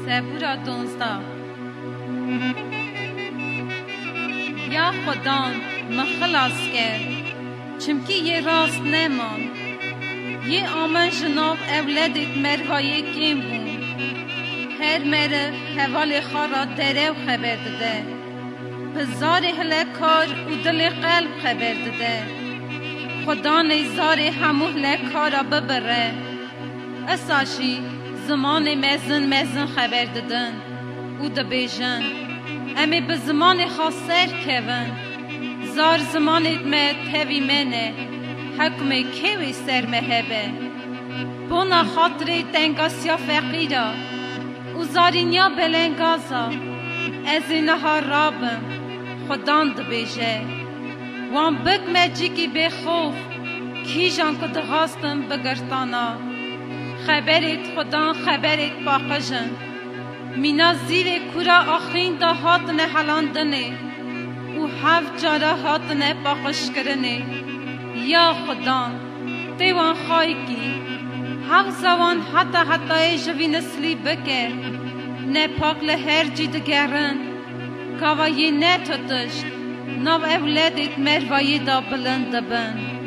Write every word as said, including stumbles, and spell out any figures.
Zebûra donzdeh. Ya Xudan, min xilas ke, çimkî yê rast neman. Yê amen ji nav ewledêt merva yê kêm bûn. Her meriv hevalê xwe ra derew xeber dide. Bi zarê hilekar û dilê qelb xeber dide. Xudanê zarê hemû hilekara bibire. Esa jî zimanê mezin mezin xeber didin û dibêjin, em ê bi zimanê xwe serkevin. Zar zimanê me tevî me ne, hekmê kê wê ser me hebe? Bona xatirê tengasiya feqîra û zarîniya belengaza, ez ê niha rabim, Xudan dibêje. Wan bikme cîkî bêxof, kîjan ku dixwastin bigirtana. Xeberêt Xudan xeberêt paqij in. Mîna zîvê kûra axîn de hatine helandinê û heft cara hatine paqijkirinê. Ya Xudan, tê wan xayikî, hewza wan heta hetayê ji vî nislî bike. Nepak li her cî digerin. Gava yê netutişt, nav ewledêt mervayê de bilind dibin.